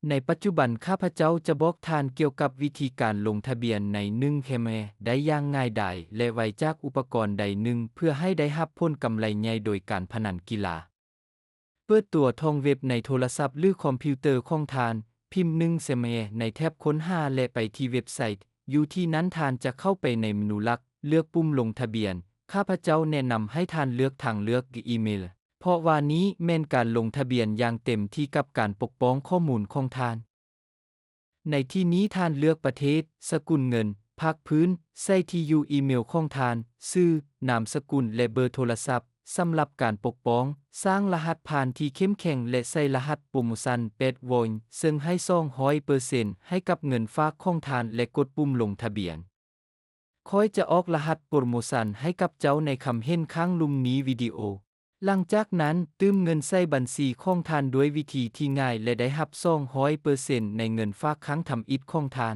ໃນປັດຈຸບັນ ຂ້າພະເຈົ້າຈະບອກທ່ານກ່ຽວກັບວິທີການລົງທະບຽນໃນໜຶ່ງແຄມແຮໄດ້ຢ່າງງ່າຍດາຍ ແລະ ໄວຈາກອຸປະກອນໃດໜຶ່ງ ເພື່ອໃຫ້ໄດ້ຮັບຜົນກຳໄລໃຫຍ່ໂດຍການພະນັນກິລາ. ເປີດຕົວທອງເວັບໃນໂທລະສັບ ຫຼື ຄອມພິວເຕີຂອງທ່ານ, ພິມໜຶ່ງແຄມແຮໃນແທັບຄົ້ນຫາ ແລະ ໄປທີ່ເວັບໄຊ. ຢູ່ທີ່ນັ້ນທ່ານຈະເຂົ້າໄປໃນເມນູຫຼັກ, ເລືອກປຸ່ມລົງທະບຽນ. ຂ້າພະເຈົ້າແນະນຳໃຫ້ທ່ານເລືອກທາງເລືອກອີເມລ, ເພາະວ່ານີ້ແມ່ນການລົງທະບຽນຢ່າງເຕັມທີ່ກັບການປົກປ້ອງຂໍ້ມູນຂອງທ່ານ. ໃນທີ່ນີ້ທ່ານເລືອກປະເທດ, ສະກຸນເງິນ, ພາກພື້ນ, ໃສ່ທີ່ຢູ່ອີເມລຂອງທ່ານ, ຊື່, ນາມສະກຸນ ແລະ ເບີໂທລະສັບ. ສຳລັບການປົກປ້ອງ, ສ້າງລະຫັດຜ່ານທີ່ເຂັ້ມແຂງ ແລະ ໃສ່ລະຫັດໂປຣໂມຊັນແປດໂວນ, ເຊິ່ງໃຫ້ສອງຮ້ອຍເປີເຊັນໃຫ້ກັບເງິນຝາກຂອງທ່ານ ແລະ ກົດປຸ່ມລົງທະບຽນ. ຂ້ອຍຈະອອກລະຫັດໂປຣໂມຊັນໃຫ້ກັບເຈົ້າໃນຄຳເຫັນຂ້າງລຸ່ມນີ້ວິດີໂອ. ຫຼັງຈາກນັ້ນ, ຕື່ມເງິນໃສ່ບັນຊີຂອງທ່ານດ້ວຍວິທີທີ່ງ່າຍ ແລະ ໄດ້ຮັບສອງຮ້ອຍເປີເຊັນໃນເງິນຝາກຄັ້ງທຳອິດຂອງທ່ານ.